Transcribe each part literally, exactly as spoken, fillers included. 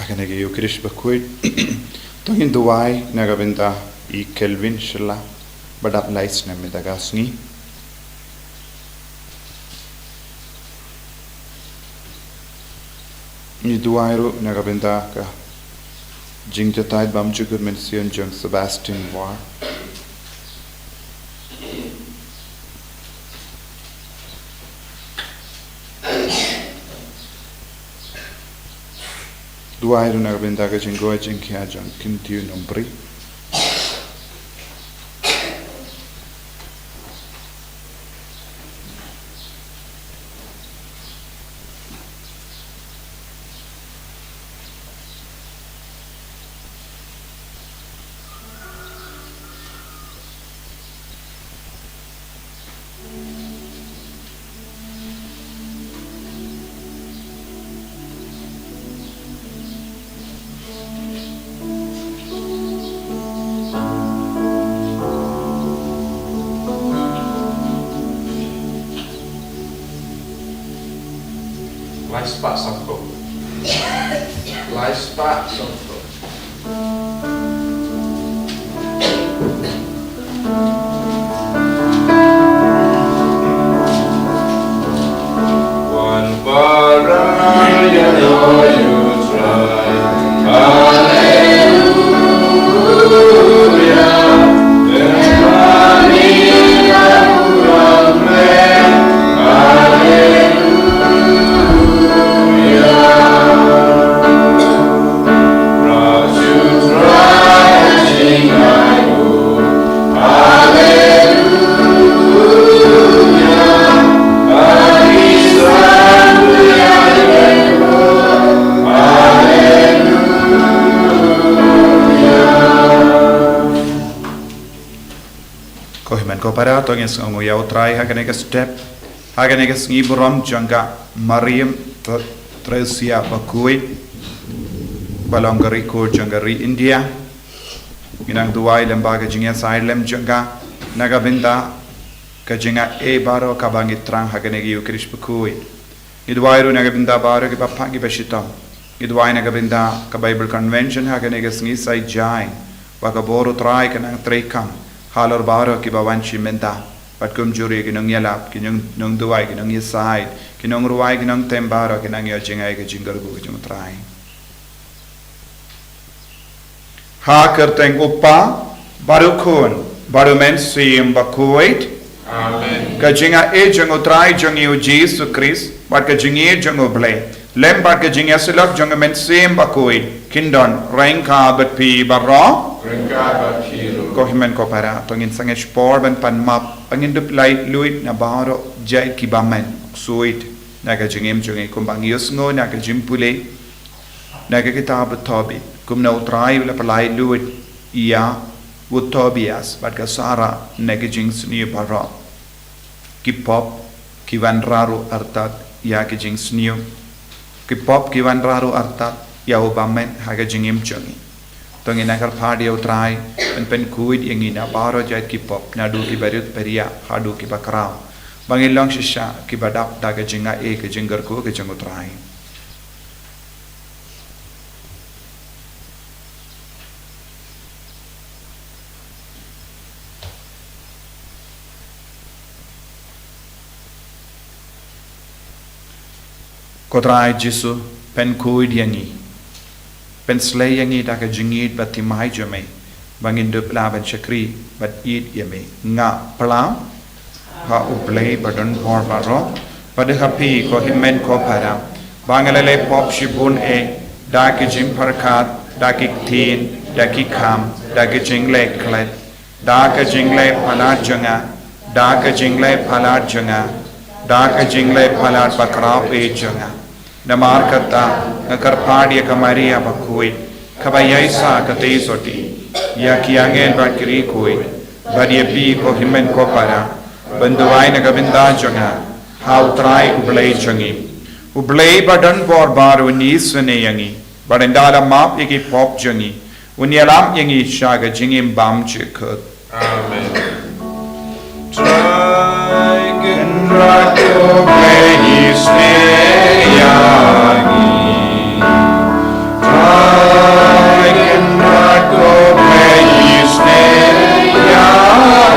Ha kane ka Ïukharist bakhuid, to ngin duwai na ka bynta i Kelvin Shylla, ba dap lai snem mynta ka sngi. Ngi duwai ruh na ka bynta ka jingjatai bymjukut mynsiem jong Sebastian War. Duwai ruh na ka bynta ka jingkoit jingkhiah jong Kyntiew Nongpri. Lai spah sawphew. Lai spah sawphew. Wan para ïa u Trai. Haleluya. Haleluya. Ko hynmen ko para, to ngin sngewnguh ïa u Trai ha kane ka step, ha kane ka sngi burom jong ka Mariam Tre-, Tresia bakhuid, ba long ka riewkhuid jong ka ri India. Ngi nang duwai lem bad ka jingïasaid lem jong ka, na ka bynta ka jingaiei baroh kaba ngi thrang ha kane ka Ïukharist bakhuid. Ngi duwai ruh na ka bynta baroh kiba phah kiba shitom. Ngi duwai na ka bynta ka Bible Convention ha kane ka sngi Saitjaiñ, ba ka bor u Trai kan nang treikam halor baroh kiba wan shim bynta. Bad kumjuh ruh ki nongïalap, ki nong, nongduwai, ki nongïasaid, ki nongrwai, ki nongtem baroh kin nang ïoh jngai ka jingkyrkhu ka jong u Trai. Ha ka kyrteng u Kpa, bad u Khun, bad u Mynsiem Bakhuid. Amen. Ka jingaiei jong u Trai jong ngi u Jisu Khrist, bad ka jingïeit jong u Blei, lem bad ka jingïasyllok jong u Mynsiem Bakhuid, kin don ryngkat bad phi baroh. Ryngkat bad phi ruh. Ko hynmen ko para, to ngin sangeh por ban pan map, ba ngin dup laitluid na baroh jait kiba men suid na ka jingim jong ngi, kumba ngi ïohsngew na ka jingpule na ka kitab u Tobit, kumno u Trai u la pyllait lut ïa u Tobias bad ka Sara na ki jingsniew baroh. Ki pop ki wanrah ruh artat ïa ki jingsniew. Ki pop ki wanrah ruh artat ïa u bymmen ha ka jingim jong ngi. To ngin nang kyrpad ïa u Trai ban pynkhuid ïa ngi na baroh jait ki pop, naduh kiba rit ba riah haduh kiba khraw. Ba ngin long shisha kiba dap da ka jingai ka jingkyrkhu ka jong U Trai. Ko Trai Jisu, pynkhuid ïa ngi. Pynslei ïa ngi da ka jingïeit bad thymmai jong me, ba ngin dup lah ban shakri bad ïeit ïa me. Nga pyrshang ha U Blei ba don bor baroh, bad ha phi ko hynmen ko para, ba nga la leh pop shibun eh, da ki jingpyrkhat, da ki ktien, da ki kam, da ki jingleh klet, da ka jingleh palat jong nga, da ka jingleh palat jong nga, da ka jingleh palat bakhraw eh jong nga. Namar kata, nga kyrpad ïa ka Maria bakhuid, kaba ïaishah katei sotti, ïa ki angel bad ki riewkhuid, bad ïa phi ko hynmen ko para, ban duwai na ka bynta jong nga ha U Trai U Blei jong ngi. U Blei ba don bor baroh un isynei ïa ngi, bad ynda la map ïa ki pop jong ngi, un ïalam ïa ngi sha ka jingim bymjukut. Amen. Trai Kynrad ko Blei isynei ïa ngi. Trai Kynrad ko Blei isynei ïa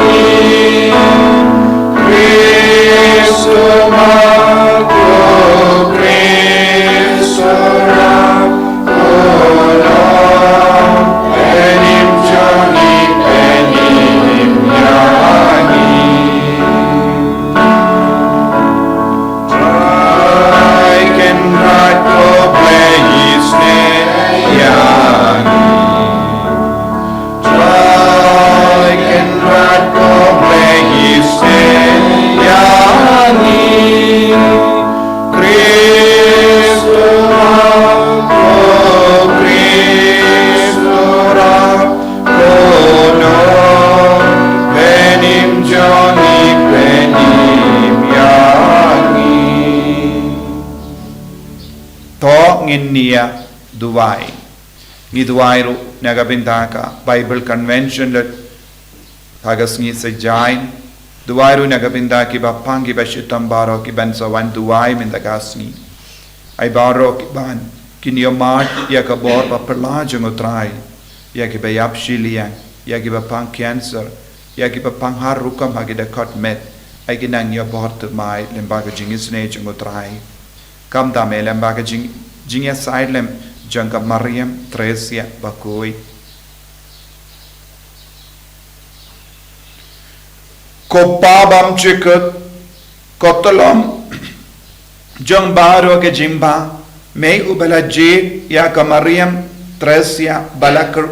ngi. Khrist u map, ko Khrist u rah, ko Lord, pynïap jong ngi, pynïap ïa ngi. Trai Kynrad ko Blei isynei ïa ngi. Trai Kynrad ko Blei isynei ïa ngi. Khrist u map, ko Khrist u rah, ko Lord, pynïap jong ngi, pynïap ïa ngi. To ngin ïa duwai. Ngi duwai ruh na ka bynta ka Bible Convention lad ha ka sngi Saitjaiñ. Duwai ruh na ka bynta kiba pang kiba shitom baroh kiban sa wan duwai mynta ka sngi. Ai baroh kiban kin ïohmad ïa ka bor ba phylla jong U Trai, ïa kiba ïap shiliang, ïa kiba pang cancer, ïa kiba pang har rukom ha ki dkhot met, ai kin nang ïoh bor thymmai lyngba ka jingisynei jong U Trai. Khamtam eh lyngba ka jing, jingïasaid lem jong ka Mariam Thresia bakhuid. Ko Pa bymjukut, ko Tyllong jong baroh ka jingbha, me uba la jied ïa ka Mariam Thresia ba la kyr,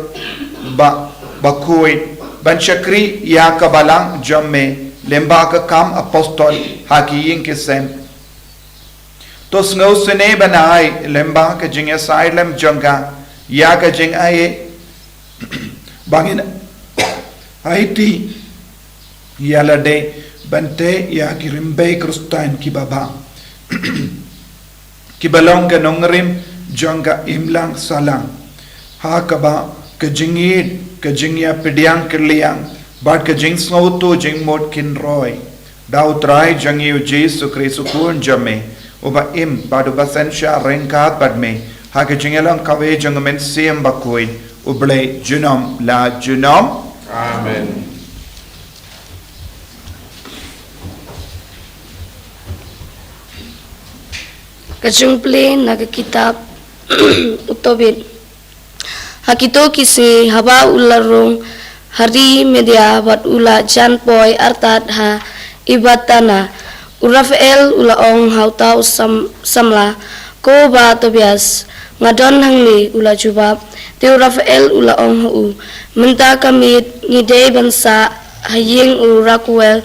ba, bakhuid, ban shakri ïa ka balang jong me lyngba ka kam apostol ha ki ïing ki sem. To sngewsynei ban ai lyngba ka jingïasaid lem jong ka ïa ka jingai, ba ngin aiti ïa lade ban tei ïa ki rymbei Khristan kiba bha, kiba long ka nongrim jong ka imlang sahlang, ha kaba ka jingïeit, ka jingïapdiang kylliang bad ka jingsngewthuh jingmut kin roi. Da U Trai jong ngi U Jisu Khrist U Khun jong me, uba im bad uba synshar ryngkat bad me ha ka jingïalong kawei jong U Mynsiem Bakhuid, U Blei junom la junom. Amen. Ka jingpule na ka kitab U Tobit. Ha kito ki sngi haba u la rung ha ri Media bad u la jan poi artat ha Ekbatana, u Raphael u la ong ha uta u sam-, samla, ko Bah Tobias, nga don hangne, u la jubab. Te u Raphael u la ong ha u, mynta ka miet ngi dei ban sah ha ïing u Raguel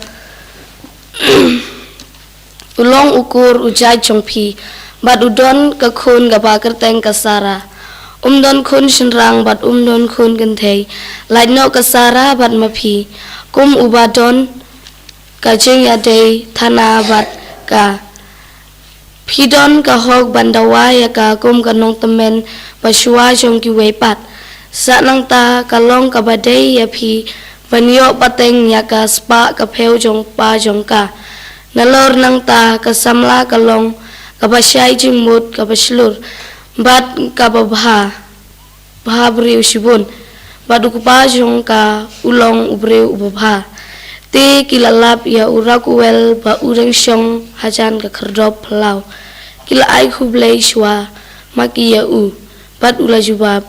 u long u kur u jait jong phi, bad u don ka khun kaba kyrteng ka Sara. Um don khun shynrang bad um don khun kynthei. Lait noh ka Sara bad ma phi, kum uba don ka jingïadei thana bad ka. Phi don ka hok ban dawa ïa ka kum ka nongtymmen ba shuwa jong kiwei pat. Sa nangta ka long kaba dei ïa phi ban ïoh pateng ïa ka spah ka phew jong pa jong ka. Nalor nangta ka samla ka long kaba shai jingmut, kaba shlur, bad kaba bha, bha briew shibun, bad u kpa jong ka u long u briew uba bha. Te ki la lap ïa u Raguel ba u dang shong hajan ka khyrdop phyllaw. Ki la ai khublei shuwa ma ki ïa u, bad u la jubab: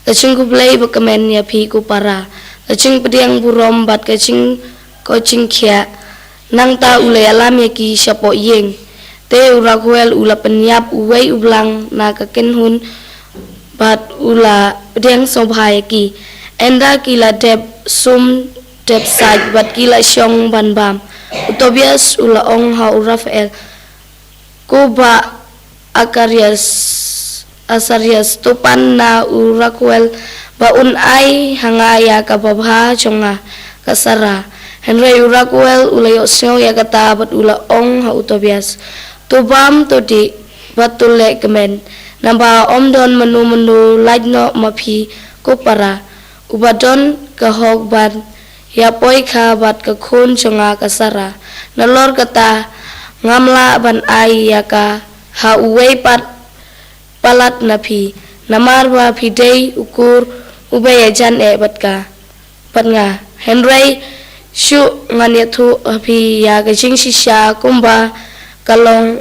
Ka jingkhublei bakmen ïa phi ko para, ka jingpdiang burom bad ka jing, ka jingkhiah. Nangta u la ïalam ïa ki shapoh ïing. Te u Raguel u la pynïap uwei u blang na ka kynhun, bad u la pdiang sngewbha ïa ki. Ynda ki la dep sum dep sait bad ki la shong ban bam, u Tobias u la ong ha u Rafael: Ko bah Akarias, Asarias, to pan na u Raguel ba un ai ha nga ïa ka babha jong nga, ka Sara. Hynrei u Raguel u la ïohsngew ïa kata bad u la ong ha u Tobias: To bam, to dih, bad to leh kmen, naba ym don mano mano lait noh ma phi ko para, uba don ka hok ban ïa poi kha bad ka khun jong nga ka Sara. Nalor kata, ngam lah ban ai ïa ka ha uwei pat palat na phi, namar ba phi dei u kur uba ïajan eh bad ka, bad nga. Hynrei shuh, ngan ïathuh ha phi ïa ka jingshisha kumba ka long.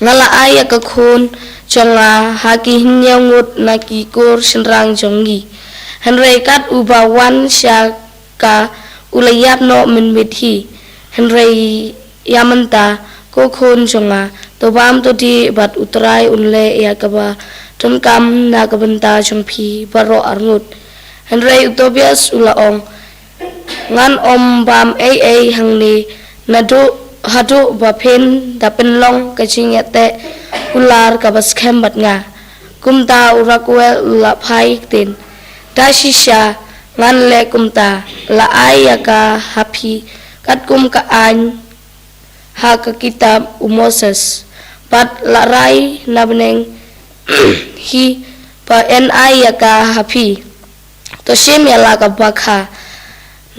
Nga la ai ïa ka khun jong nga ha ki hynñiew ngut na ki kur shynrang jong ngi. Hynrei kat uba wan sha ka u la ïap noh mynmiet hi. Hynrei ïa mynta, ko khun jong nga, to bam, to dih, bad U Trai un leh ïa kaba donkam na ka bynta jong phi baroh arngut. Hynrei u Tobias u la ong: Ngan ym bam ei ei hangne naduh, haduh ba phin da pynlong ka jingïateh kular kaba skhem bad nga. Kumta u Raguel u la phai ktien: Da shisha ngan leh kumta, la ai ïa ka ha phi katkum ka aiñ ha ka kitab u Moses, bad la rai na bneng hi ba yn ai ïa ka ha phi. To shim ïa la ka bakha.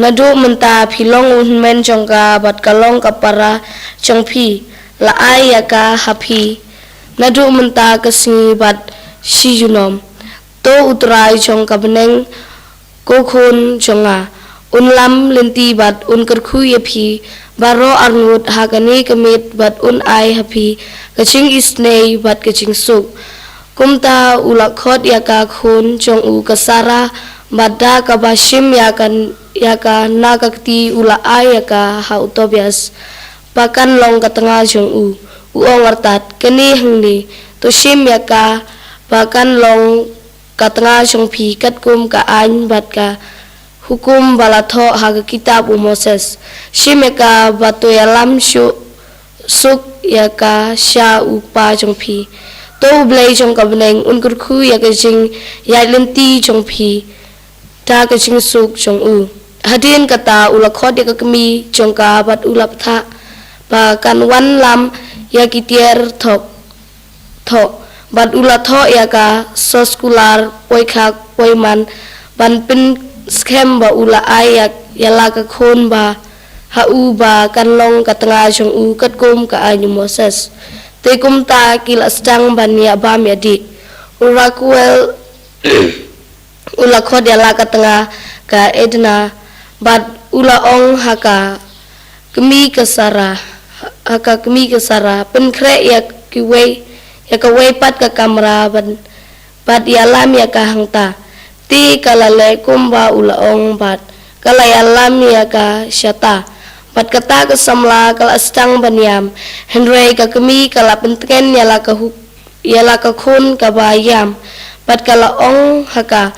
Naduh mynta phi long u hynmen jong ka bad ka long ka para jong phi. La ai ïa ka ha phi naduh mynta ka sngi bad shi junom. To U Trai jong ka bneng, ko khun jong nga, un lam lynti bad un kyrkhu ïa phi baroh arngut ha kane ka miet bad un ai ha phi ka jingisynei bad ka jingsuk. Kumta u la khot ïa ka khun jong u ka Sara, bad da kaba shim ïa ka, ïa ka na ka kti u la ai ïa ka ha u Tobias ba kan long ka tnga jong u. U ong artat: Kane hangne, to shim ïa ka ba kan long ka tnga jong phi katkum ka aiñ bad ka hukum ba la thoh ha ka kitab u Moses. Shim ïa ka bad to ïalam suk suk ïa ka sha u kpa jong phi. To U Blei jong ka bneng un kyrkhu ïa ka jingïaid lynti jong phi da ka jingsuk jong u. Hadien kata u la khot ïa ka kmie jong ka bad u la bthah ba kan wanlam ïa ki tiar thok thoh. Bad u la thoh ïa ka soskular poikhak poiman ban pynskhem ba u la ai ïa, ïa la ka khun ba ha u ba kan long ka tnga jong u katkum ka aiñ u Moses. Te kumta ki la sdang ban ïa bam ïa dih. U Raguel u la khot ïa la ka tnga ka Edna, bad u la ong ha ka kmie ka Sara, ha ka kmie ka Sara: Pynkhreh ïa kiwei, ïa kawei pat ka kamra bad, bad ïalam ïa ka hangta. Te ka la leh kumba u la ong bad ka la ïalam ïa ka shata. Bad kata ka samla ka la sdang ban ïam. Hynrei ka kmie ka la pyntngen ïa la ka huk ïa la ka khun kaba ïam, bad ka la ong ha ka: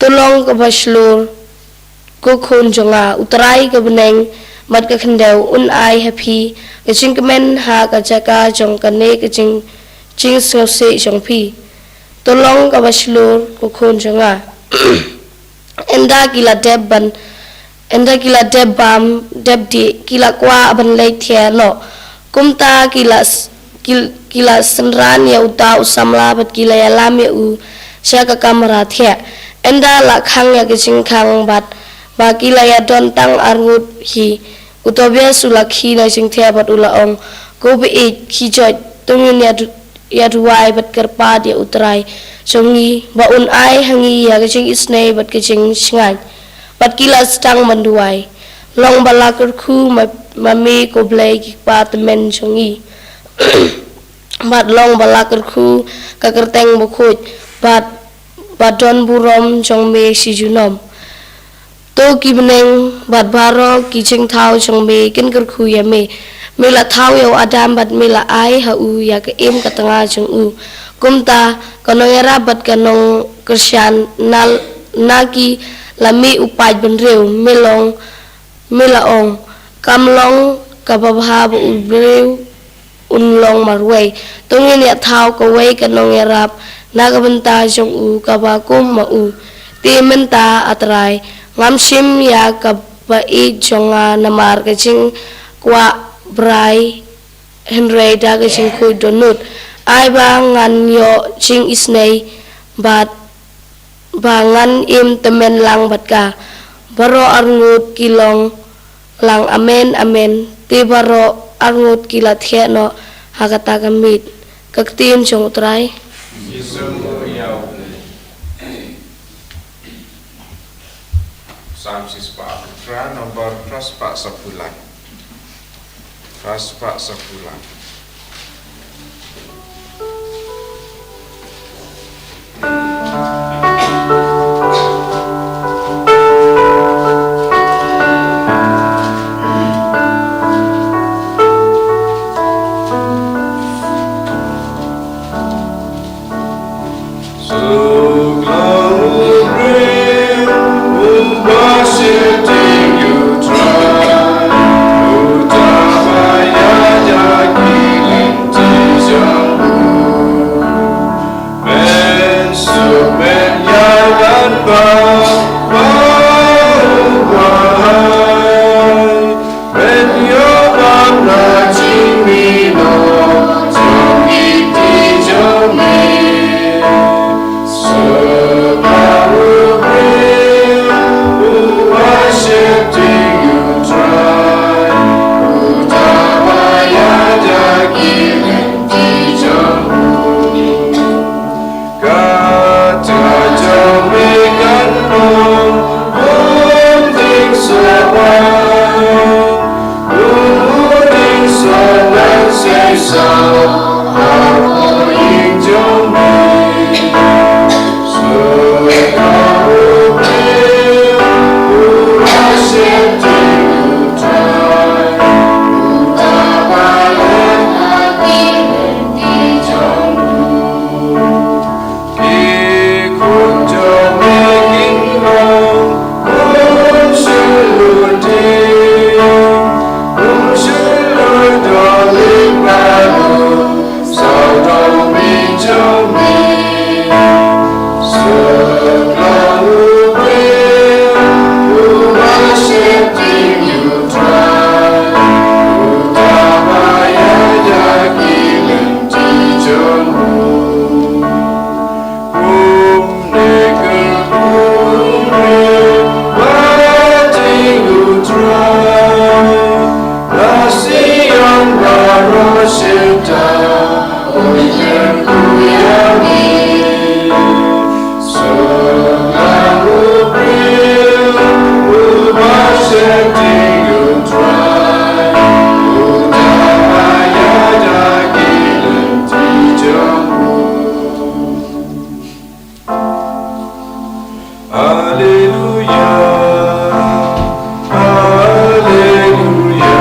To long kaba shlur, ko khun jong nga. U Trai ka bneng bad ka khyndew un ai ha phi ka jingkmen ha ka jaka jong kane ka jing, jingsngewsih jong phi. To long kaba shlur, ko khun jong nga. Ynda ki la dep ban, ynda ki la dep bam, dep dih, ki la kwah ban leit thiah noh. Kumta ki la s-, ki, ki la synran ïa uta u samla bad ki la ïalam ïa u sha ka kamra thiah. Ynda la khang ïa ka jingkhang bad ba ki la ïadon tang arngut hi. U Tobias u la khie na jingthiah bad u la ong, Ko baieit, khie joit, to ngin ïa du-, ïa duwai bad kyrpad ïa U Trai jong ngi, ba un ai ha ngi ïa ka jingisynei bad ka jingshngaiñ. Bad ki la sdang ban duwai. Long ba la kyrkhu ma, ma me ko Blei ki kpa tymmen jong ngi. Bad long ba la kyrkhu ka kyrteng bakhuid, bad ba don burom jong me shi junom. To ki bneng bad baroh ki jingthaw jong me kin kyrkhu ïa me. Me la thaw ïa u Adam bad me la ai ha u ïa ka im ka tnga jong u. Kumta ka nongïarap bad ka nongkyrshan na, na ki la mih u paid bynriew, me long, me la ong, kam long kaba bha ba u briew un long marwei. To ngin ïa thaw kawei ka nongïarap na ka bynta jong u kaba kum ma u. Te mynta, A Trai, ngam shim ïa ka baieit jong nga namar ka jingkwah brai, hynrei da ka jingkhuid dohnud. Ai ba ngan ïoh jingisynei bad ba ngan im tymmen lang bad ka. Baroh arngut ki long lang, Amen, amen. Te baroh arngut ki la thiah noh ha kata ka miet. Ka ktien jong U Trai. Psalm shispah phra, number phra spah saphew lai. Phra spah saphew lai. Alleluia, alleluia,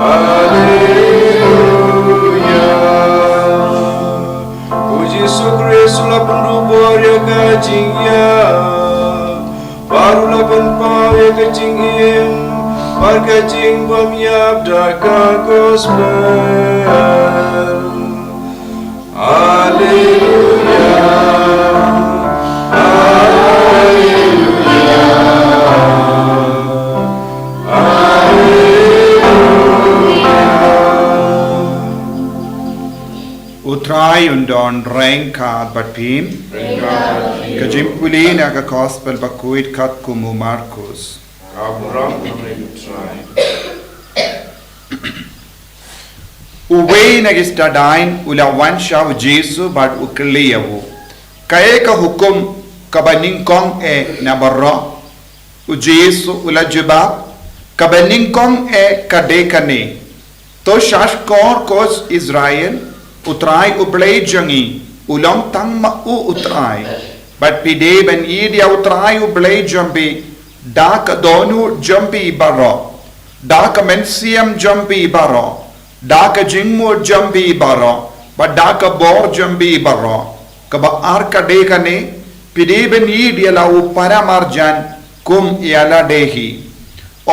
alleluia. U Jisu Khrist u la pynduh bor ïa ka jingïap, bad u la pynpaw ïa ka jingim bad ka jingbymïap da ka gospel. Alleluia, alleluia, alleluia. U Trai un don ryngkat bad phi. Ka jingpule na ka gospel bakhuid katkum u Markus. Ka burom ïa me, Trai. Uwei na ki stad aiñ u la wan sha u Jisu bad u kylli ïa u, kaei ka hukum kaba nyngkong eh na baroh? U Jisu u la jubab, kaba nyngkong eh ka dei kane: To shahshkor ko Israel, U Trai U Blei jong ngi u long tang ma u U Trai. Bad phi dei ban ïeit ïa U Trai U Blei jong phi da ka dohnud jong phi baroh, da ka mynsiem jong phi baroh, da ka jingmut jong phi baroh, bad da ka bor jong phi baroh. Kaba ar ka dei kane: Phi dei ban ïeit ïa la u para marjan kum ïa lade hi.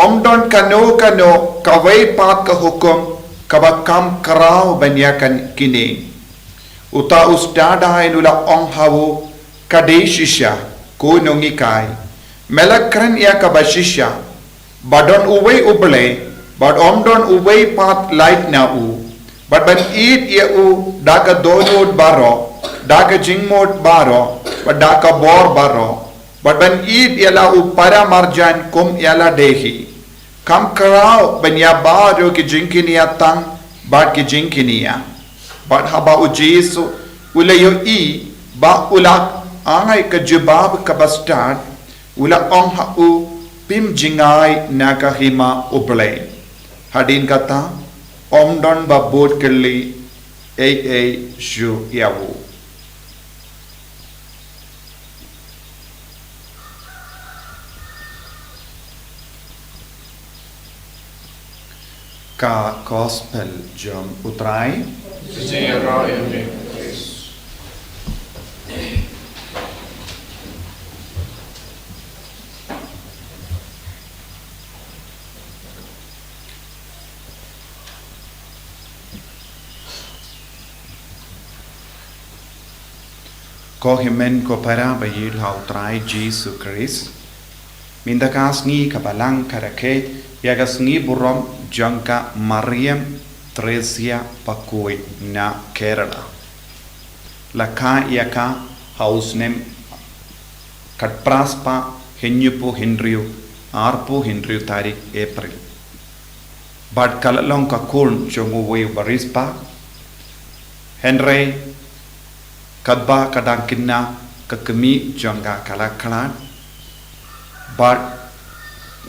Ym don kano kano kawei pat ka hukum kaba kham khraw ban ïa kane. Uta u stad aiñ u la ong ha u, ka dei shisha, ko nonghikai. Me la kren ïa kaba shisha. Ba don uwei U Blei, bad ym don uwei pat lait na u. Bad ban ïeit ïa u da ka dohnud baroh, da ka jingmut baroh, bad da ka bor baroh. Bad ban ïeit ïa la u para marjan kum ïa lade hi. Kham khraw ban ïa baroh ki jingkñia tang bad ki jingkñia. Bad haba u Jisu u la ïohi ba u la ai ka jubab kaba stad, u la ong ha u, phim jngai na ka hima U Blei. Hadien kata ym don ba bud kylli ei ei shuh ïa u. Ka gospel jong U Trai. Jingïaroh ïa me, Khrist. Ko hynmen ko para ba ïeit ha U Trai Jisu Khrist. Mynta ka sngi kaba lang ka rakhe ïa ka sngi burom jong ka Mariam Thresia bakhuid na Kerala. La kha ïa ka ha u snem khatphra spah hynñiewphew hynriew, arphew hynriew tarik April. Bad ka la long ka khun jong uwei u bariewspah. Hynrei katba ka dang khynnah ka kmie jong ka ka la khlad. Bad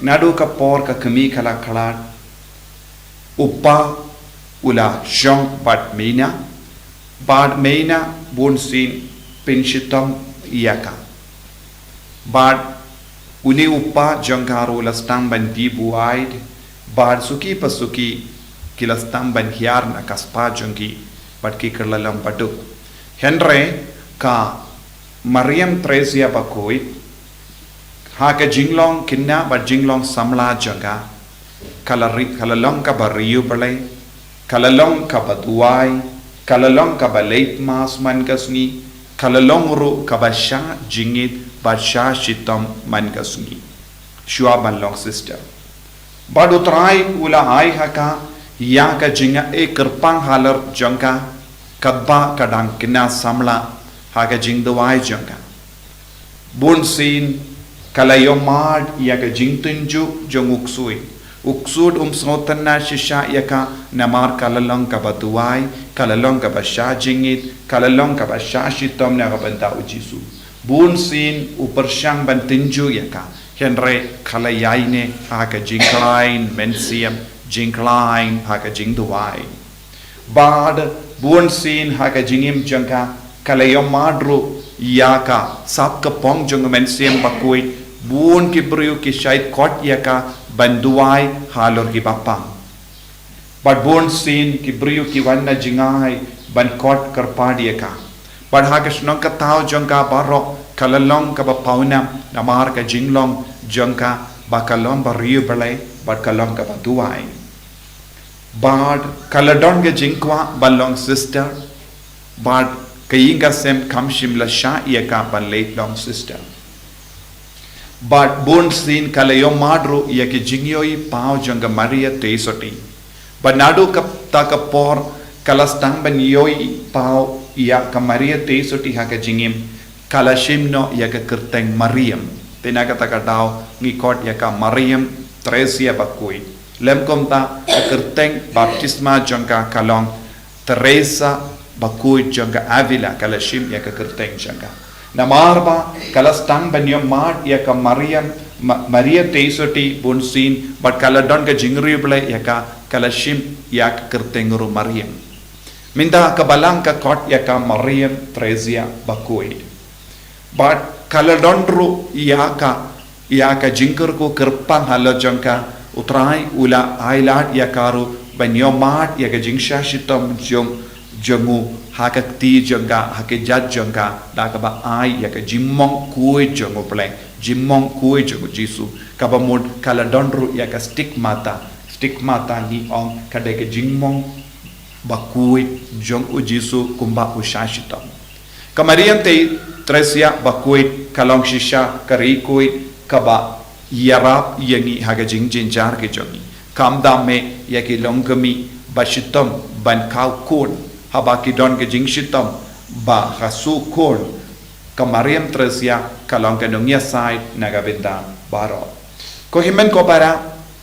naduh ka por ka kmie ka la khlad, u pa u la shong bad meina, bad meina bunsien pynshitom ïa ka. Bad une u pa jong ka ruh u la sdang ban die buaid, bad suki pa suki ki la sdang ban hiar na ka spah jong ki, bad ki kylla long baduk. Hynrei ka Mariam Thresia bakhuid, ha ka jinglong khynnah bad jinglong samla jong ka, ka la ri-, ka la long kaba riewblei, ka la long kaba duwai, ka la long kaba leit mass man ka sngi, ka la long ruh kaba shah jingngeit bad shah shitom man ka sngi. Shuwa ban long sister. Bad U Trai u la ai ha ka ïa ka jingïaid kyrpang halor jong ka, katba ka dang khynnah samla ha ka jingduwai jong ka. Bunsien ka la ïohmad ïa ka jingtynjuh jong u ksuid. U ksuid um sngewtynnad shisha ïa ka namar ka la long kaba duwai, ka la long kaba shah jingngeit, ka la long kaba shah shitom na ka bynta u Jisu. Bunsien u pyrshang ban tynjuh ïa ka. Hynrei ka la ïaineh ha ka jingkhlaiñ mynsiem, jingkhlaiñ ha ka jingduwai. Bad bunsien ha ka jingim jong ka, ka la ïohmad ruh ïa ka sap ka pong jong ka mynsiem bakhuid, bun ki briew ki shait kot ïa ka ban duwai halor ki bapang. Bad bunsien ki briew ki wan na jngai ban kot kyrpad ïa ka. Bad ha ka shnong ka thaw jong ka baroh ka la long kaba pawnam namar ka jinglong jong ka ba ka long bariewblei bad ka long kaba duwai. Bad ka la don ka jingkwah ban long sister, bad ka ïing ka sem kam shym la shah ïa ka ban leit long sister. Bad bunsien ka la ïohmad ruh ïa ki jingïohi paw jong ka Maria Theisotti. Bad naduh kata ka por ka la sdang ban ïohi paw ïa ka Maria Theisotti ha ka jingim, ka la shim noh ïa ka kyrteng Mariam. Te na kata ka daw ngi khot ïa ka Mariam Theresia Bakhuid. Lymkumta ka kyrteng baptisma jong ka ka long Teresa Bakhuid jong ka Avila, ka la shim ïa ka kyrteng jong ka. Namar ba ka la sdang ban ïohmad ïa ka Mariam, Ma-, Maria Theisotti bunsien, bad ka la don ka jingriewblei ïa ka, ka la shim ïa ka kyrteng ruh Mariam. Mynta ka balang ka khot ïa ka Mariam Theresia Bakhuid. Bad ka la don ruh ïa ka, ïa ka jingkyrkhu kyrpang halor jong ka, U Trai u la ailad ïa ka ruh ban ïohmad ïa ka jingshah shitom jong, jong u ha ka kti jong ka, ha ka jait jong ka, da kaba ai ïa ka jingmong khuid jong U Blei, jingmong khuid jong U Jisu. Kaba mut ka la don ruh ïa ka stigmata, stigmata ngi ong ka dei ka jingmong bakhuid jong U Jisu kumba u shah shitom. Ka Mariam Thei-, Theresia Bakhuid ka long shisha ka riewkhuid kaba ïarap ïa ngi ha ka jingjynjar ki jong ngi. Kam da mih ïa ki longkmie ba shitom ban khaw khun, haba ki don ka jingshitom ba ha shu khun. Ka Mariam Theresia ka long ka nongïasaid na ka bynta baroh. Ko hynmen ko para,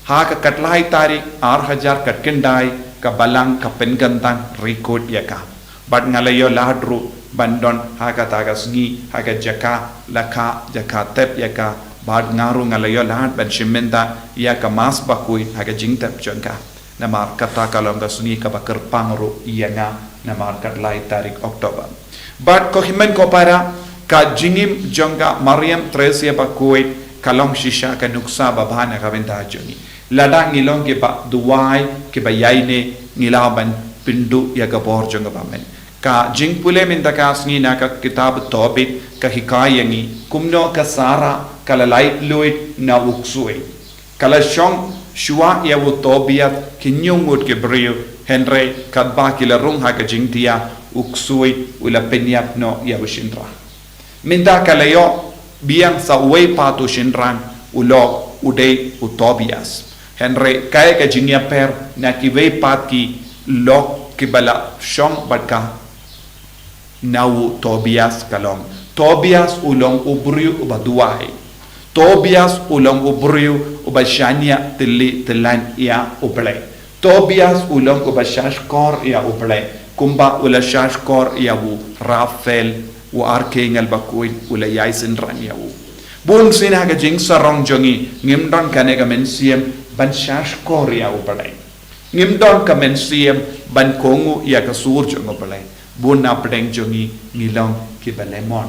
ha ka khatlai tarik ar hajar khatkhyndai ka balang ka pynkyntang riewkhuid ïa ka. Bad nga la ïoh lad ruh ban don ha kata ka sngi ha ka jaka la kha, jaka tep ïa ka. Bad nga ruh nga la ïoh lad ban shim bynta ïa ka Mass Bakhuid ha ka jingtep jong ka. Namar kata ka long ka sngi kaba kyrpang ruh ïa nga, namar khatlai tarik October. Bad ko hynmen ko para, ka jingim jong ka Mariam Theresia Bakhuid ka long shisha ka nuksa babha na ka bynta jong ngi. Lada ngi long kiba duwai, kiba ïaineh, ngi lah ban pynduh ïa ka bor jong ka bamen. Ka jingpule mynta ka sngi na ka kitab Tobit ka hikai ïa ngi kumno ka Sara ka la laitluid na u ksuid. Ka la shong shuwa ïa u Tobias ki hynñiew ngut ki briew, hynrei katba ki la rung ha ka jingthiah, u ksuid u la pynïap noh ïa u shynrang. Mynta ka la ïoh biang sa uwei pat u shynrang, u lok u dei u Tobias. Hynrei kaei ka jingïapher na kiwei pat ki lok kiba la shong bad ka? Na u Tobias ka long, Tobias u long u briew uba duwai. Tobias u long u briew uba shaniah tylli tyllan ïa U Blei. Tobias u long uba shahshkor ïa U Blei, kumba u la shahshkor ïa u Raphael, u arkengel bakhuid u la ïai synran ïa u. Bunsien ha ka jingsarong jong ngi ngim don kane ka mynsiem ban shahshkor ïa U Blei. Ngim don ka mynsiem ban kohnguh ïa ka sur jong U Blei. Bun na pdeng jong ngi ngi long kiba lemon.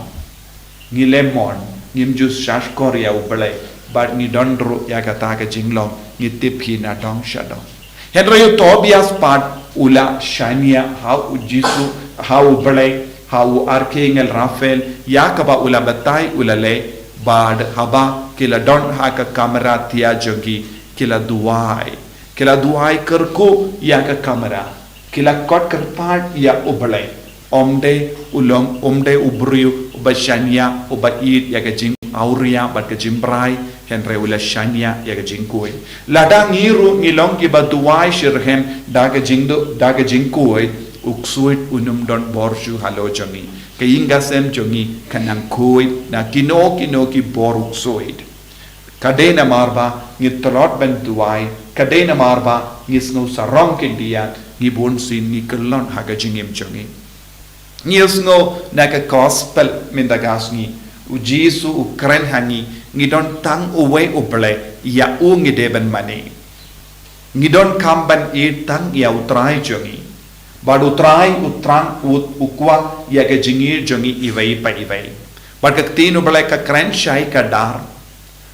Ngi lemon, ngim ju shahshkor ïa U Blei, bad ngi don ruh ïa kata ka jinglong, ngi tip hi na dong sha dong. Hynrei u Tobias pat u la shaniah ha U Jisu, ha U Blei, ha u arkengel Raphael, ïa kaba u la batai u la leh, bad haba ki la don ha ka kamra thiah jong ki, ki la duwai. Ki la duwai kyrkhu ïa ka kamra. Ki la khot kyrpad ïa U Blei. Ym dei u long, ym dei u briew uba shaniah, uba ïeit ïa ka jingawria bad ka jingbrai, hynrei u la shaniah ïa ka jingkhuid. Lada ngi ruh ngi long kiba duwai shitrhem da ka jingduh, da ka jingkhuid, u ksuid un ym don bor shuh halor jong ngi. Ka ïing ka sem jong ngi kan nang khuid na kino kino ki bor u ksuid. Ka dei namar ba ngi tlot ban duwai, ka dei namar ba ngi sngew sarong khyndiat, ngi bunsien ngi kyllon ha ka jingim jong ngi. Ngi sngew na ka gospel mynta ka sngi, u Jisu u kren ha ngi, ngi don tang uwei U Blei, ïa u ngi dei ban mane. Ngi donkam ban ïeit tang ïa U Trai jong ngi. Bad U Trai u thrang, u, u kwah ïa ka jingïeit jong ngi iwei pa iwei. Bad ka ktien U Blei ka kren shai ka dar.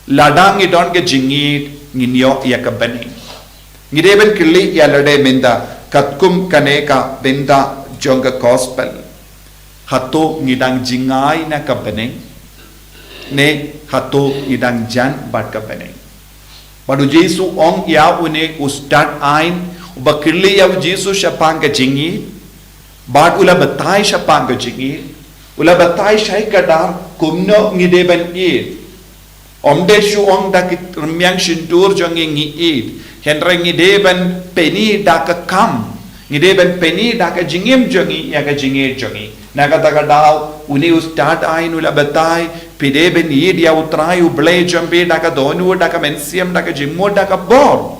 Lada ngi don ka jingïeit ngin ïoh ïa ka bneng. Ngi dei ban kylli ïa lade mynta katkum kane ka bynta jong ka gospel. Hato ngi dang jngai na ka bneng? Ne hato ngi dang jan bad ka bneng? Bad u Jisu ong ïa une u stad aiñ, uba kylli ïa u Jisu shaphang ka jingïeit. Bad u la batai shaphang ka jingïeit. U la batai shai ka dar kumno ngi dei ban ïeit. Ym dei shu ong da ki rmiang shyntur jong ngi ngi ïeit. Hynrei ngi dei ban pyni da ka kam. Ngi dei ban pyni da ka jingim jong ngi ïa ka jingïeit jong ngi. Na kata ka daw, une u stad aiñ u la batai, phi dei ban ïeit ïa U Trai U Blei jong phi da ka dohnud, da ka mynsiem, da ka jingmut, da ka bor.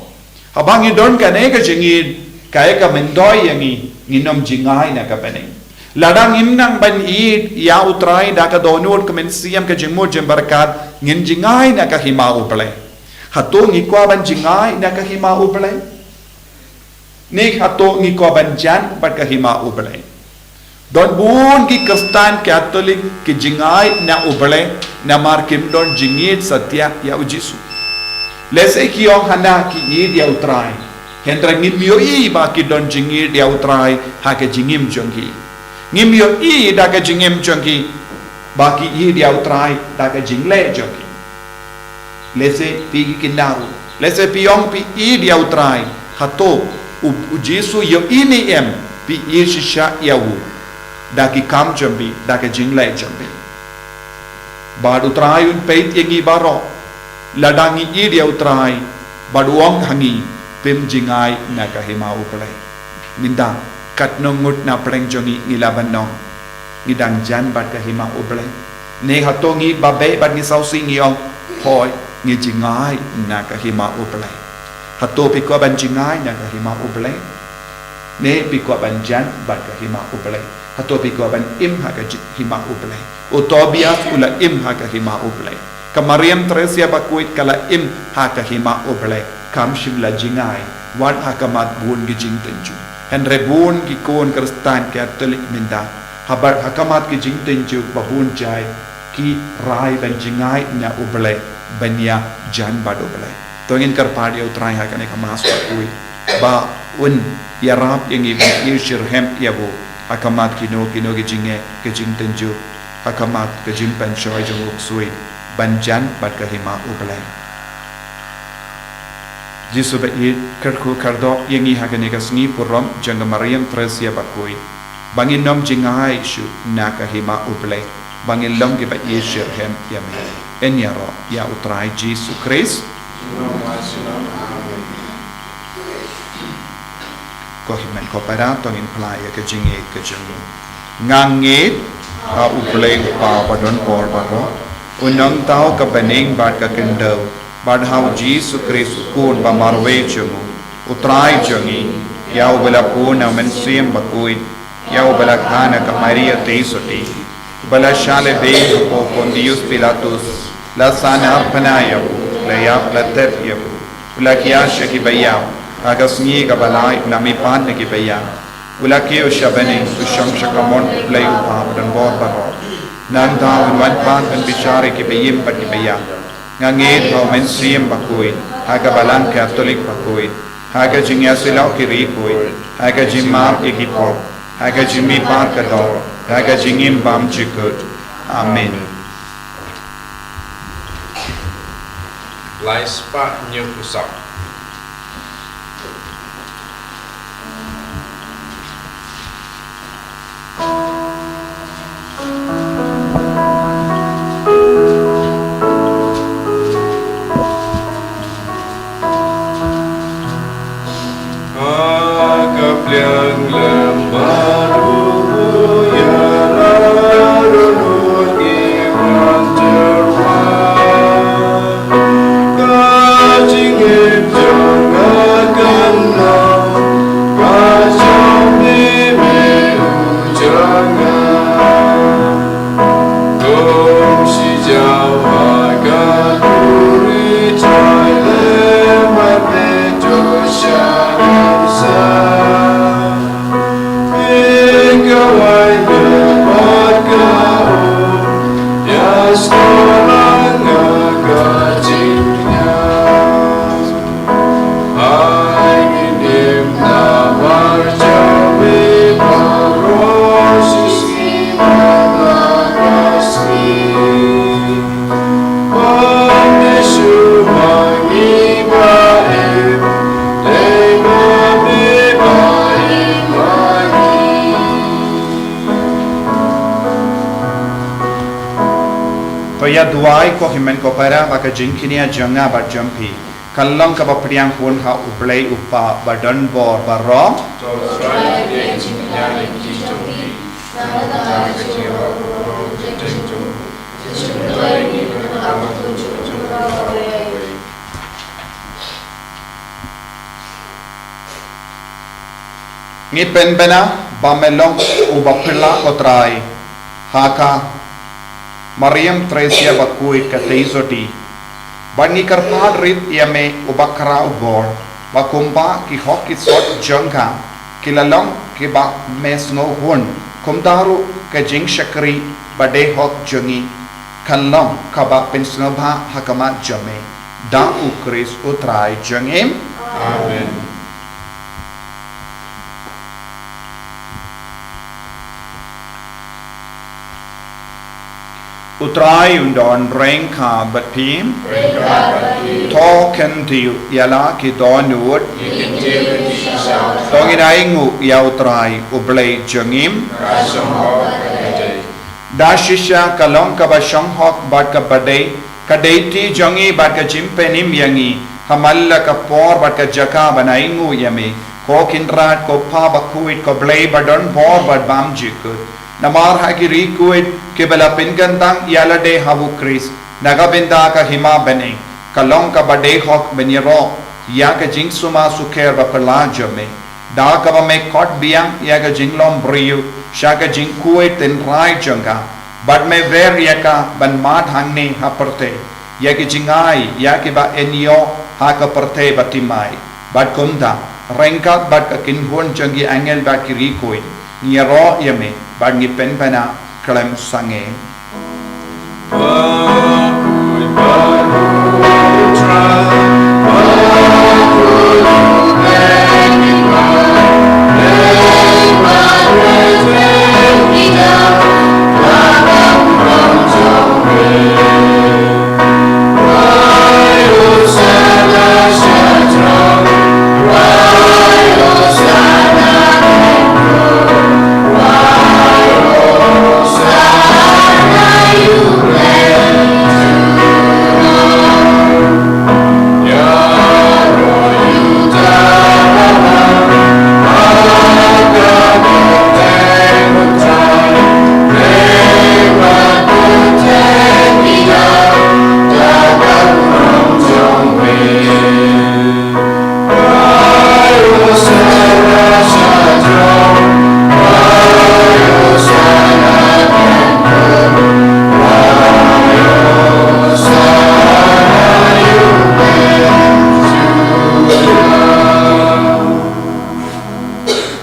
Haba ngi don kane ka jingïeit, kaei ka myntoi ïa ngi, ngin ym jngai na ka bneng. Lada ngim nang ban ïeit ïa U Trai da ka dohnud, ka mynsiem, ka jingmut jingbarakad, ngin jngai na ka hima U Blei. Hato ngi kwah ban jngai na ka hima U Blei? Ne hato ngi kwah ban jan bad ka hima U Blei? Don bun ki Khristan Katholik ki jngai na U Blei namar kim don jingïeit satia ïa U Jisu. Lehse ki ong hana ki ïeit ïa U Trai, hynrei ngim ïohi ba ki don jingïeit ïa U Trai ha ka jingim jong ki. Ngim ïohi da ka jingim jong ki ba ki ïeit ïa U Trai da ka jingleh jong ki. Lehse phi ki kynda ruh, lehse phi ong phi ïeit ïa U Trai. Hato U, U Jisu ïohi ne em phi ïeit shisha ïa u da ki kam jong phi, da ka jingleh jong phi? Bad U Trai un peit ïa ngi baroh. Lada ngi ïeit ïa U Trai bad u ong ha ngi, phim jngai na ka hima U Blei, mynta katno ngut na pdeng jong ngi ngi lah ban ong ngi dang jan bad ka hima U Blei? Ne hato ngi ba beh bad ngi sawsih ngi ong, hooid, ngi jngai na ka hima U Blei? Hato phi kwah ban jngai na ka hima U Blei? Ne phi kwah ban jan bad ka hima U Blei? Hato phi kwah ban im ha ka ji-, hima U Blei? U Tobias u la im ha ka hima U Blei. Ka Mariam Thresia Bakhuid ka la im ha ka hima U Blei. Kam shym la jngai wat ha khmat bun ki jingtynjuh. Hynrei bun ki khun Khristan Katholik mynta, haba ha khmat ki jingtynjuh ba bun jait, ki rai ban jngai na U Blei, ban ïa jan bad U Blei. To ngin kyrpad ïa U Trai ha kane ka Mass bakhuid ba un ïarap ïa ngi ban ïeit shitrhem ïa u ha khmat kino kino ki jingeh, ki jingtynjuh, ha khmat ka jingpynshoi jong u ksuid ban jan bad ka hima U Blei. Jisu ba ïeit, kyrkhu kyrdoh ïa ngi ha kane ka sngi burom jong ka Mariam Thresia Bakhuid, ba ngin ym jngai shuh na ka hima U Blei, ba ngin long kiba ïeit shitrhem ïa me. Yn ïaroh ïa U Trai Jisu Khrist. Ko hynmen ko para, to ngin phla ïa ka jingïeit ka jong ngi. Nga ngeit ha U Blei U Kpa ba don bor baroh, U Nongthaw ka bneng bad ka khyndew, bad ha U Jisu Khrist U Khun ba marwei jong u, U Trai jong ngi, ïa uba la bun na U Mynsiem Bakhuid, ïa uba la kha na ka Maria Theisotti, uba la shah lehbeiñ hapoh Pontius Pilatus, la sahnarphna ïa u, la ïap, la thep ïa u, u la khia sha kiba ïap, ha ka sngi kaba lai u la mihpat na kiba ïap, u la kiew sha bneng, u shong sha kamon U Blei U Kpa ba don bor baroh. Nangta un wan pat ban bishar ïa kiba im bad kiba ïap. Nga ngeit ha U Mynsiem Bakhuid, ha ka Balang Katholik bakhuid, ha ka jingïasyllok ki riewkhuid, ha ka jingmap ïa ki pop, ha ka jingmihpat ka doh, ha ka jingim bymjukut. Amen. Lai spah hynñiewphew saw. Ha ka pliang lem bad u ïa la ruh ki briew tyrwa. Ka jingim jong nga kan long ka jong me, me u jong nga. Kum shi jaw ha ka duri jong lem bad me to sha sa. Ïa ka wai ne bad ka um, ïa sngewlang nga ka jingïap. Ai ngi nim namar jong me baroh shi sngi bad la ka sngi. Ong Jisu ma ngi ba im, dei ma me ba im ma ngi. To ïa duwai ko hynmen ko para ba ka jingkñia jong nga bad jong phi kan long kaba pdiang hun ha U Blei U Kpa ba don bor baroh. To Trai, pdiang jingkñia ïa ki jong phi, Ngi pynbna ba me long uba phylla, ko Trai, ha ka Mariam Thresia bakhuid ka Teisotti. Bad ngi kyrpad rit ïa me uba khraw bor, ba kumba ki hok ki sot jong ka ki la long kiba me sngewhun, kumta ruh ka jingshakri ba dei hok jong ngi kan long kaba pynsngewbha ha khmat jong me. Da U Khrist U Trai jong ngi. Amen. U Trai un don ryngkat bad phi. To kyntiew ïa la ki dohnud. To ngin ainguh ïa U Trai U Blei jong ngi. Da shisha ka long kaba shong hok bad kaba dei, ka dei ti jong ngi bad ka jingpynim ïa ngi ha man la ka por bad ka jaka ban ainguh ïa me, ko Kynrad, ko Kpa bakhuid, ko Blei ba don bor bad bym jukut. Namar ha ki ri khuid kiba la pynkyntang ïa lade ha U Khrist, na ka bynta ka hima bneng, ka long kaba dei hok ban ïaroh ïa ka jingsumar sukher baphylla jong me. Da kaba me khot biang ïa ka jinglong briew sha ka jingkhuid tynrai jong ka, bad me wer ïa ka ban mad hangne ha pyrthei ïa ki jingai ïa kiba yn ïoh ha ka pyrthei bathymmai. Bad kumta, ryngkat bad ka kynhun jong ki angel bad ki ri khuid, ngi ïaroh ïa me bad ngi pynbna khlem sangeh.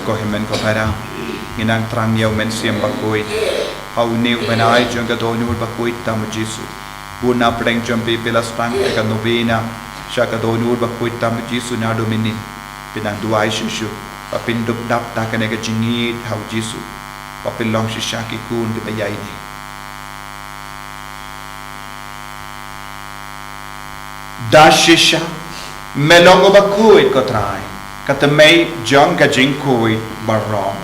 Ko hynmen ko para, ngi nang thrang ïa u Mynsiem Bakhuid, ha une u bnai jong ka dohnud bakhuid tam u Jisu. Bun na pdeng jong phi phi la sdang ïa ka novena sha ka dohnud bakhuid tam u Jisu naduh mynnin. Phi nang duwai shuh shuh ba phin dup dap da kane ka jingïeit ha u Jisu, ba phin long shisha ki khun kiba ïaineh. Da shisha me long uba khuid, ko Trai, ka tmei jong ka jingkhuid baroh.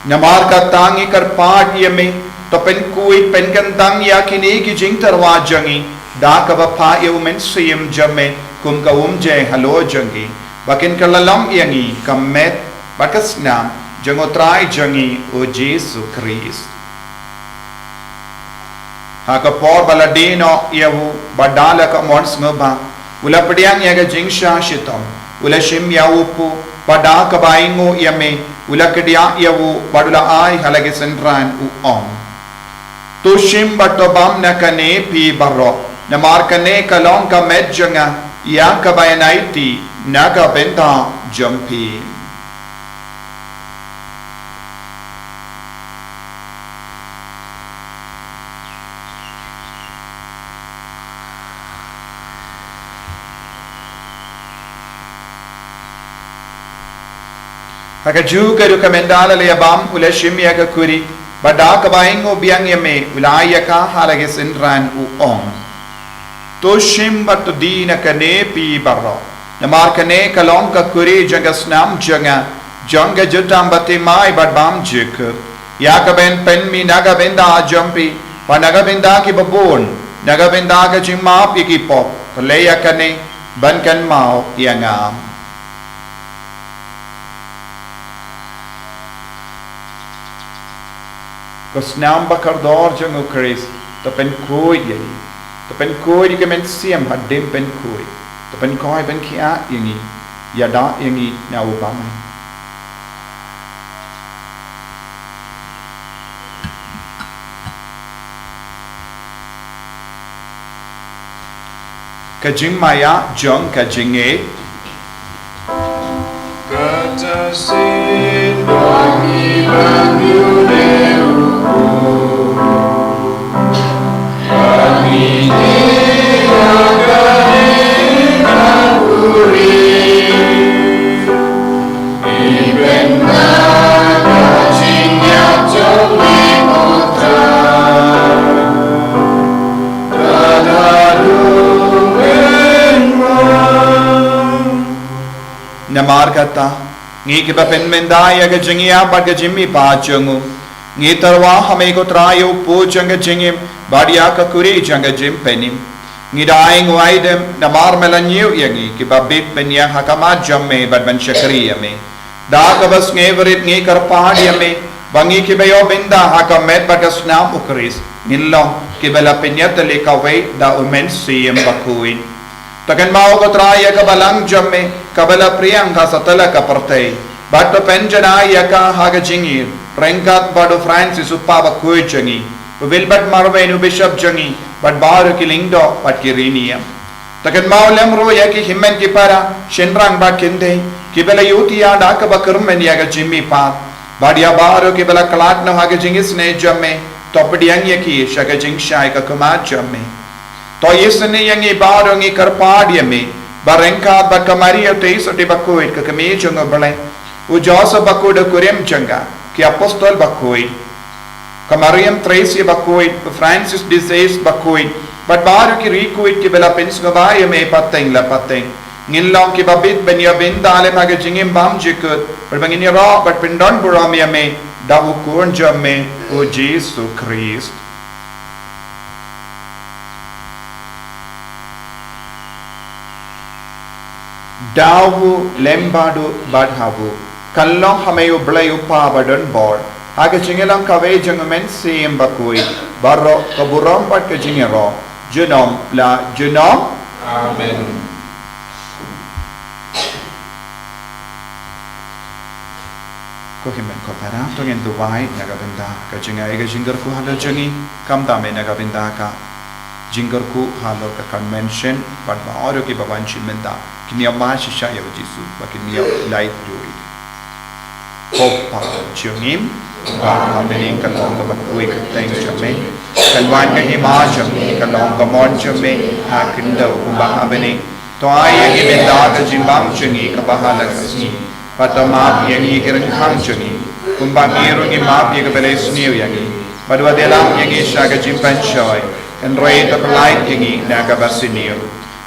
Namar kata ngi kyrpad ïa me, to pynkhuid pynkyntang ïa kine ki jingtyrwa jong ngi da kaba phah ïa u Mynsiem jong me kum ka umjai halor jong ngi, ba kin kylla long ïa ngi ka met bad ka snam jong u Trai jong ngi u Jisu Khrist. Ha ka por ba la die noh ïa u, bad da la ka mon sngewbha, u la pdiang ïa ka jingshah shitom, u la shim ïa u kpu, bad da kaba ainguh ïa me, u la kdiah ïa u, bad u la ai ha la ki synran, u ong: To shim bad to bam na kane phi baroh, namar kane ka long ka met jong nga, ïa kaba yn aiti na ka bynta jong phi. Ha kajuh ka rukom, ynda la ïa bam, u la shim ïa ka khuri, bad da kaba ainguh biang ïa me, u la ai ïa ka ha la ki synran, u ong: To shim bad to die na kane phi baroh, namar kane ka long ka khuri jong ka snam jong nga, jong ka jutang bathymmai bad bymjukut, ïa kaba yn pynmih na ka bynta jong phi bad na ka bynta kiba bun, na ka bynta ka jingmap ïa ki pop. To leh ïa kane ban kynmaw ïa nga. Ka snam ba kordor jong u Khrist, to pynkhuid ïa ngi. To pynkhuid ïa ka mynsiem hadien pynkhuid. To pynkhuid pynkhiah ïa ngi. Ïada ïa ngi na u bangeit. Ka jingmaïa jong ka jingngeit. Kata sien ba ngi ban ïoh lehnoh, ba ngi dei na ka ri ka buhrieh. Namar kata, ngi kiba pynmynta ïa ka jingïap bad ka jingmihpat jong u, ngi tyrwa ha me ko Trai ïa u pud jong ka jingim bad ïa ka khuri jong ka jingpynim. Ngi da ainguh aidem namar me la ñiew ïa ngi kiba bit ban ïeng ha khmat jong me bad ban shakri ïa me. Da kaba sngewrit ngi kyrpad ïa me ba ngi kiba ïoh bynta ha ka met bad ka snam u Khrist ngin long kiba la pynïatylli kawei da u Mynsiem Bakhuid. To kynmaw ko Trai ïa ka balang jong me kaba la pdiang ha satlak ka pyrthei, bad to pynjanai ïa ka ha ka jingïeit ryngkat bad u Francis u Papa bakhuid jong ngi, u Wilbert Marwein u Bishop jong ngi, bad baroh ki lyngdoh bad ki riewniam. To kynmaw lem ruh ïa ki hynmen ki para, shynrang bad kynthei kiba la ïohi ïa da kaba kyrmen ïa ka jingmihpat, bad ïa baroh kiba la khlad noh ha ka jingisynei jong me, to pdiang ïa ki sha ka jingshai ka khmat jong me. To isynei ïa ngi baroh, ngi kyrpad ïa me ba ryngkat bad ka Maria u Theisotti bakhuid ka kmie jong u Blei, u Joseph bakhuid u kurim jong ka, ki apostol bakhuid, ka Mariam Thresia bakhuid, u Francis de Sales bakhuid, bad baroh ki riewkhuid kiba la pynsngewbha ïa me pateng la pateng, ngin long kiba bit ban ïoh bynta lem ha ka jingim bymjukut, bad ba ngin ïaroh bad pyndonburom ïa me da u Khun jong me u Jisu Khrist. Da u lem bad u bad ha u, kan long ha me u Blei u Kpa badonbor, ha ka jingïalang kawei jong u Mynsiem Bakhuid, baroh ka burom bad ka jingïaroh junom la junom. Amen. Ko hynmen ko para, to ngin duwai na ka bynta ka jingai ka jingkyrkhu halor jong ngi, khamtam eh na ka bynta ka jingkyrkhu halor ka convention, bad baroh kiba wan sha mynta kin ïa mad shisha ïa u Jisu, ba kin ïa lait duh. Ko Pa jong ngi ba ha bneng, ka long kaba khuid ka kyrteng jong me, kan wan ka hima jong me, ka long ka mon jong me ha khyndew kumba ha bneng. To ai ïa ngi mynta ka jingbam jong ngi kaba ha la ka sngi. Bad to map ïa ngi ki ryngkhang jong ngi, kumba ngi ruh ngi map ïa kiba la isniew ïa ngi. Bad wat ïalam ïa ngi sha ka jingpynshoi, hynrei to pyllait ïa ngi na kaba sniew.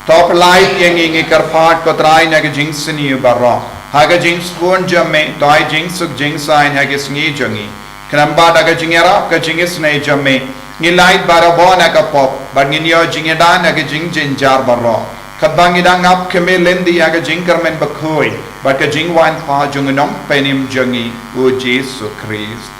To pyllait ïa ngi, ngi kyrpad ko Trai, na ka jingsniew baroh. Ha ka jingsbun jong me to ai jingsuk jingsaiñ ha ki sngi jong ngi. Khnang ba da ka jingïarap ka jingisynei jong me, ngin lait barabor na ka pop, bad ngin ïoh jingïada na ka jingjynjar baroh, katba ngi dang ap khmih lynti ïa ka jingkyrmen bakhuid bad ka jingwan phai jong u Nongpynim jong ngi u Jisu Khrist.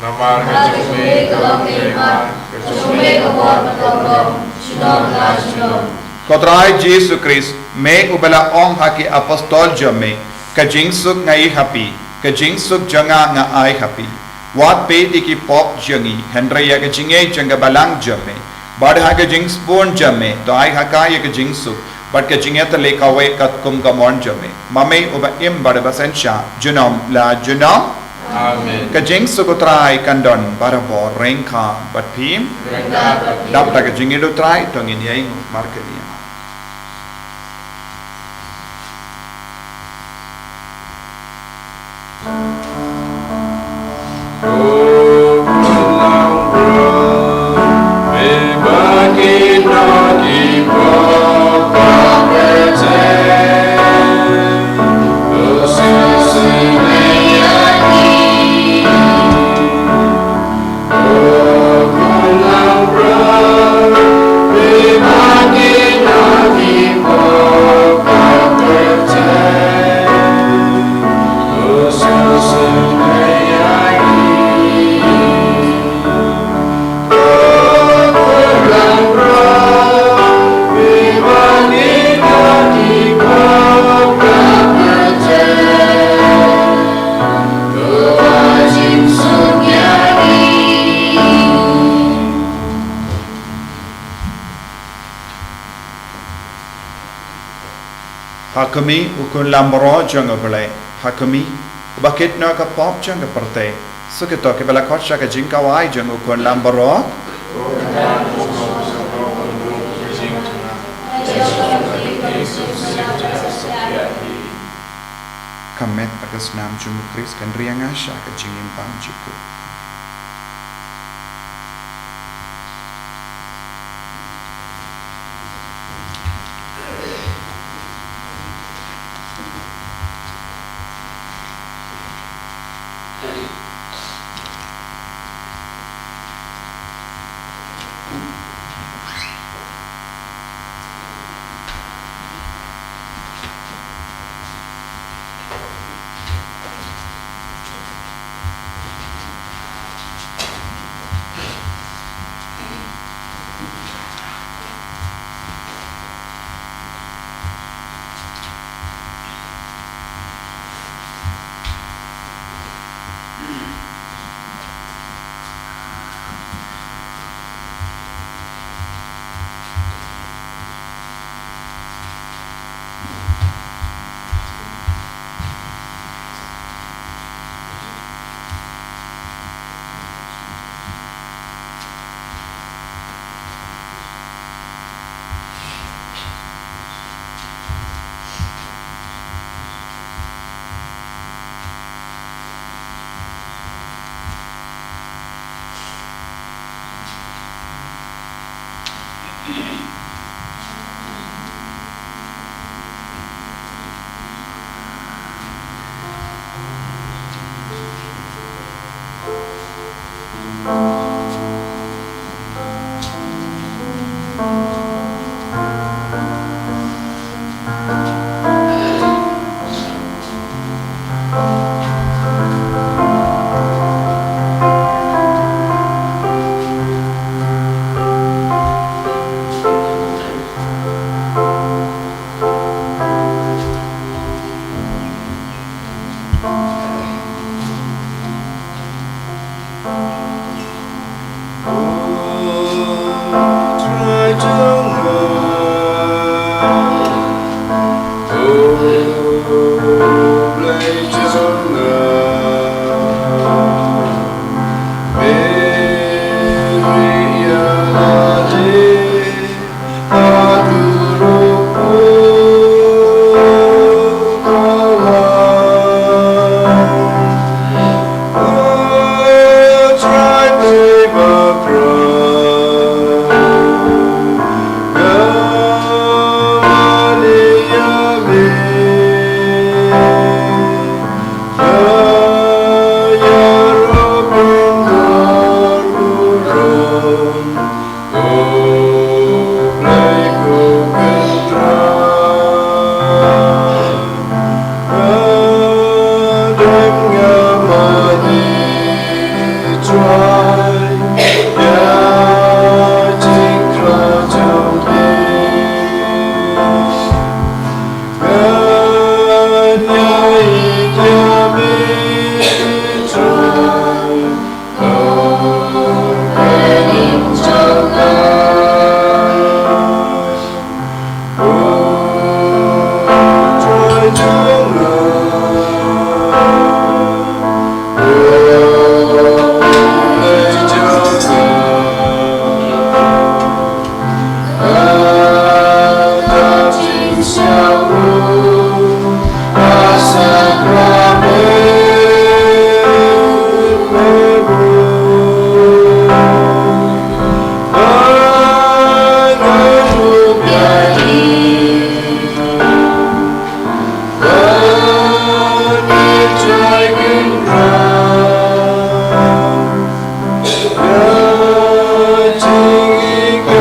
Namar ka jong me ka long ka hima, ka jong me ka bor bad ka burom, junom la junom. Ko Trai Jisu Khrist, me uba la ong ha ki apostol jong me, ka jingsuk nga ai ha phi, ka jingsuk jong nga nga ai ha phi. Wat peit ïa ki pop jong ngi, hynrei ïa ka jingngeit jong ka balang jong me. Bad ha ka jingsbun jong me to ai ha ka ïa ka jingsuk bad ka jingïatylli kawei katkum ka mon jong me, ma me uba im bad uba synshar junom la junom. Amen. Ka jingsuk u Trai kan don barabor ryngkat bad phi. Ryngkat bad phi. Dap da ka jingïeit u Trai to ngin ïainguh markylliang. Kumne U Khun lambaroh jong U Blei, ha kumne, uba kit noh ïa ka pop jong ka pyrthei. Sa kito kiba la khot sha ka jingkawei jong U Khun lambaroh. Ka met bad ka snam jong U Khrist kan ri ïa nga sha ka jingim bymjukut.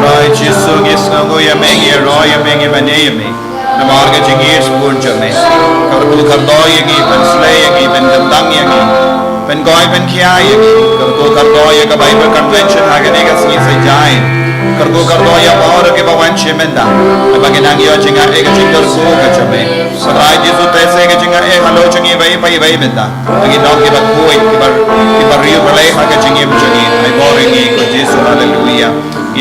Trai Jisu, ngi sngewnguh ïa me, ngi ïaroh ïa me, ngi mane ïa me. Namar ka jingïeit bun jong me. Kyrkhu kyrdoh ïa ngi, pynsleh ïa ngi, pynkyntang ïa ngi. Pynkhuid pynkhia ïa ngi. Kyrkhu kyrdoh ïa ka Bible Convention ha kane ka sngi Saitjaiñ. Kyrkhu kyrdoh ïa baroh kiba wan sha mynta. Ba kin nang ïoh jingngeit ïa ka jingkyrkhu ka jong me. Trai Jisu, te sa ka jingngeit halor jong ngi iwei pa iwei mynta. Ngi don kiba khuid, kiba, kiba riewblei ha ka jingim jong ngi. Ai bor ïa ngi ko Jisu, haleluia. Ngi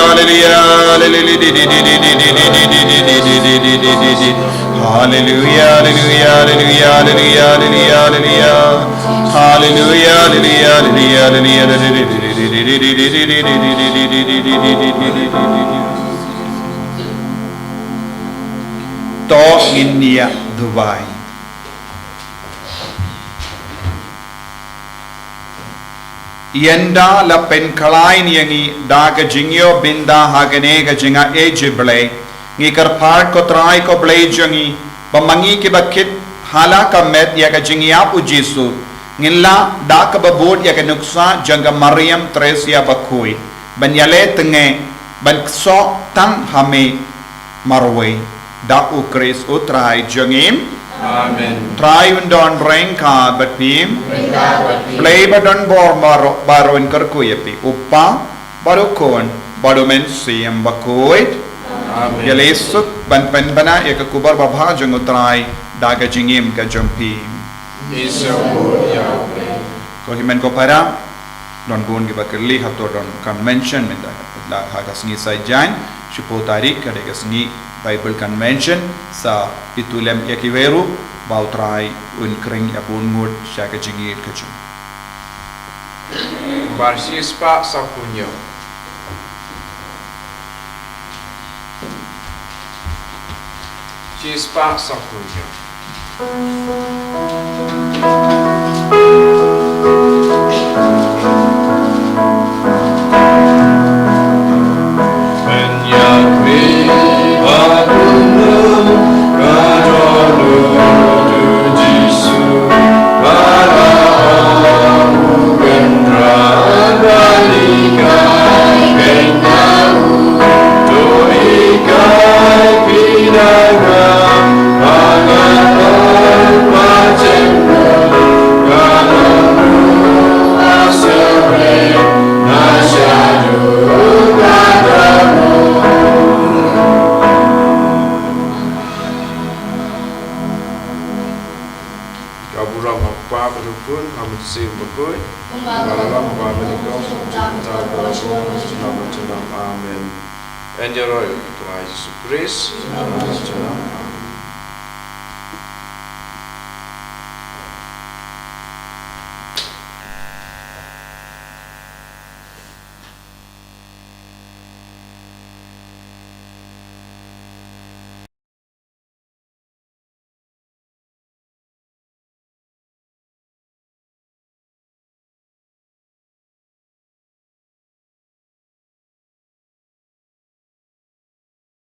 Hallelujah, hallelujah, hallelujah, hallelujah, hallelujah, hallelujah, hallelujah, hallelujah, hallelujah. Hallelujah, hallelujah, hallelujah, hallelujah, hallelujah. To ngin ïa duwai. Ïa nda la pynkylla ïa ngi da ka jingïoh bynta ha kane ka jingaiei jong U Blei. Ngi kyrpad ko Trai ko Blei jong ngi, ba ma ngi kiba kit ha la ka met ïa ka jingïap U Jisu, ngin lah da kaba bud ïa ka nuksa jong ka Mariam Thresia bakhuid ban ïaleh tnga, ban ksoh tang ha me marwei, da U Khrist U Trai jong ngi. Amen. Trai un don ryngkat bad phi. Ryngkat bad phi. Blei ba don bor baroh, baroh un kyrkhu ïa phi. U Kpa, bad U Khun, bad U Mynsiem Bakhuid. Amen. Ïaleh suk ban pynbna ïa ka khubor babha jong U Trai da ka jingim ka jong phi. Isha bud ïa U Blei. Ko hynmen ko para, don bun kiba kylli hato don convention mynta, la ha ka sngi Saitjaiñ, shiphew tarik ka dei ka sngi Bible convention, sa ithuh lem ïa kiwei ruh ba U Trai un khring ïa bun ngut sha ka jingïeit ka jong. Bar shispah saphew hynñiew. Shispah saphew hynñiew. Ka burom ha U Kpa bad U Khun bad U Mynsiem Bakhuid. Kumba ka long mynta bad ha ka por jong ka jingim. Amen. Yn ïaroh ïa U Trai Jisu Khrist.